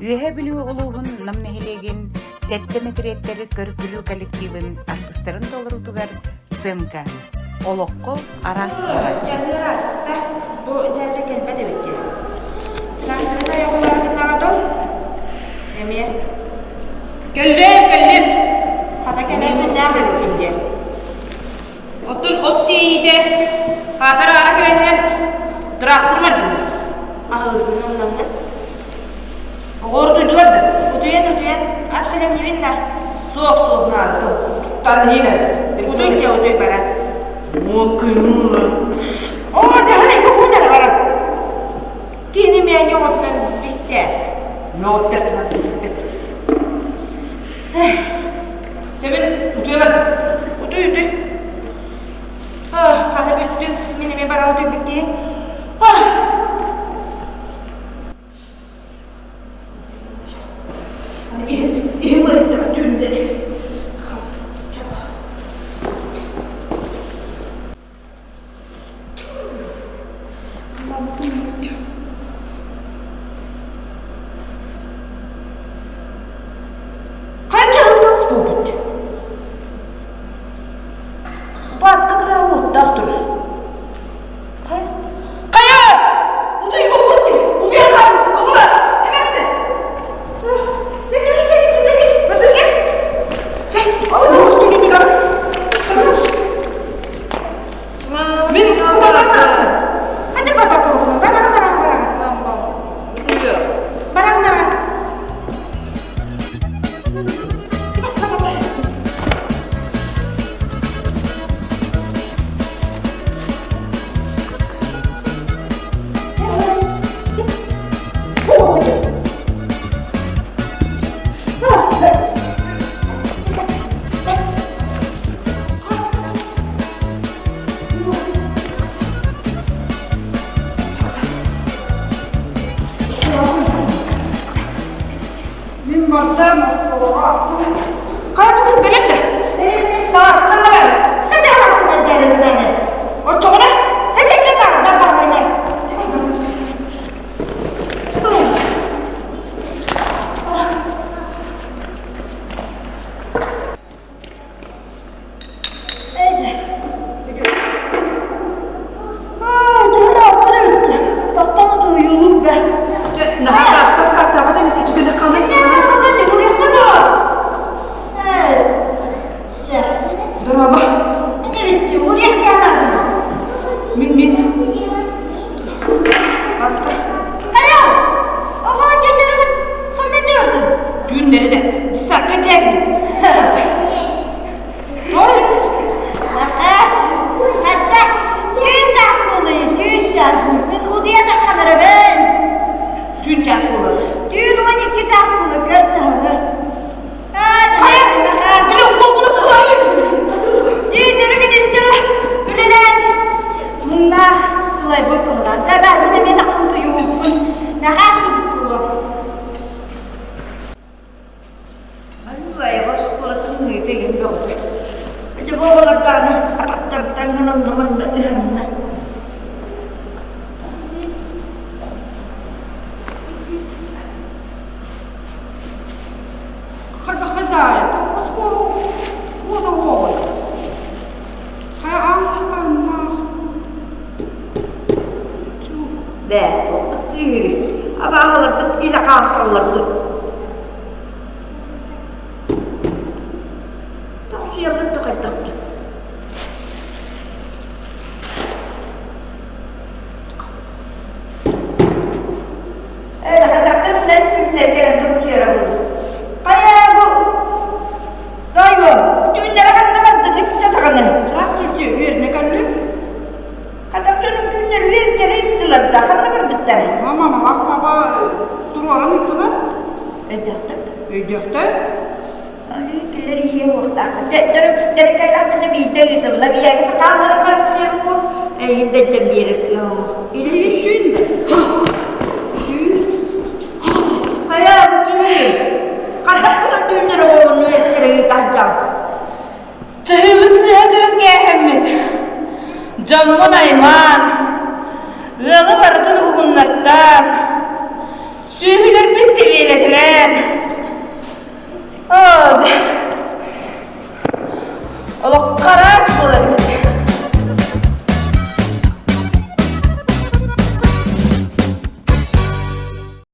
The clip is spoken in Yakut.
Үөһээ Бүлүү улууһун Нам нэһилиэгин сэттэ мэтириэттэри көр-күлүү коллективын артыстарын толоруутугар сценка олоххо араас буолааччы. Бу дьээдьэ кэлбэт эбит Саахтарын айыллаатынаҕа доо эмиэ Кэллим, кэллим. Хата кэлэйбиннээх эбиккин диэ. Оттон от тиэйиитэ хаатар аара кэлэннэр тыраахтыр мардын. Аһылыгын ыллаҥҥын. Оҕолор утуйдулар да? Утуйан, утуйан. Ас бэлэмниибин да? Суох, суох, наада. Туттан иһин Утуй дьэ, утуй баран. О, Оо, дьаһан эйгэ уһун эрэ баран. Кини мээнэ оҕотунан бистэ. Мөҕүттэр Чэ мин утуйа бардым. Утуй, утуй. Хата бүттүм. Мин эмиэ баран утуйбут киһи. Иһим ыарыттаҕа түүннэри. Ханча ылтаҕас буолбут. Бааска кыра уоттаах турар. Хайа! Утуйбуппут дии! Утуйан хаалбыт, оҕолор! Эмээхсин! Мин Hadi baba korkun. Бараҕын, бараҕын, бараҕын. Бараҕын, бараҕын. Мин бардым оскуолаҕа. Хайа бу кыз бэлэм да? Сааскын да бар. Ханна аласкынан дьаарыбынааны? Оччоҕуна Сесекке таардар баҕайы. Дорообо. Мин мин. Баска. Түүннэри да дьыссаакка дьээгин. Нахаас, хатта түүн чаас буолуй, түүн чаас. Мин утуйа тахханарабын. Түүн чаас буолар. Түүн 12 чаас буолуй, көр чаһыны. Хайа, мин укколбуна сылайым. Түүннэри күнүстэри үлэлээн муҥнаах сылайбыт быһылаан. Дьэ, мин эмиэ таххан туйууппун. Нахаас курдук буолуо. Айылҕа оскуолатын ыйыта игин бөҕөтө. Ити бу оҕолордааны атахтарыттан онно-манна ыһанна. Хайдах-хайдай, оскуола уота уоҕун. Хайа аан хатаннаах. Бээ, туохпут кыыһырый? Абааһыларбыт илэ хаамсаллар дуо? Тоҕусуйаллар да хайдах дуу? Ээ, хатахтарынан күннэргэр тоҕусуйара буолуо. Хайа бу Дойуо, түүннэрэ ханна бардыгыт чатаҕаны? Здравствуйте, үөрэнэ кэллим. Хатах дьонум күннэр үөрдэрэ ыыттылар да, ханна барбыттар? Мамалаах папа туруоран ыыттылар. Өйдөөхтөр да? Өйдөөхтөр. Кинилэр ийэ уохтаахтар. Төрөппүттэрэ кэллэхтэринэ биирдэ ыытыллар. Ийэҕит хаалларан барар кыаҕым суох, эйигин да илдьэн биэрэр кыаҕым суох. Илии түүн да. Түүн. Хайа, киһи, хайдах гынан түүннэр оҕону үөттэрэ ыытаһдьаҥ? Чаһыыбын сыыһа көрөн кээһэммит, дьоммун аймаан, ыалы барытын уһугуннартаан, сүөһүлэрбин тэбиэлэттэн.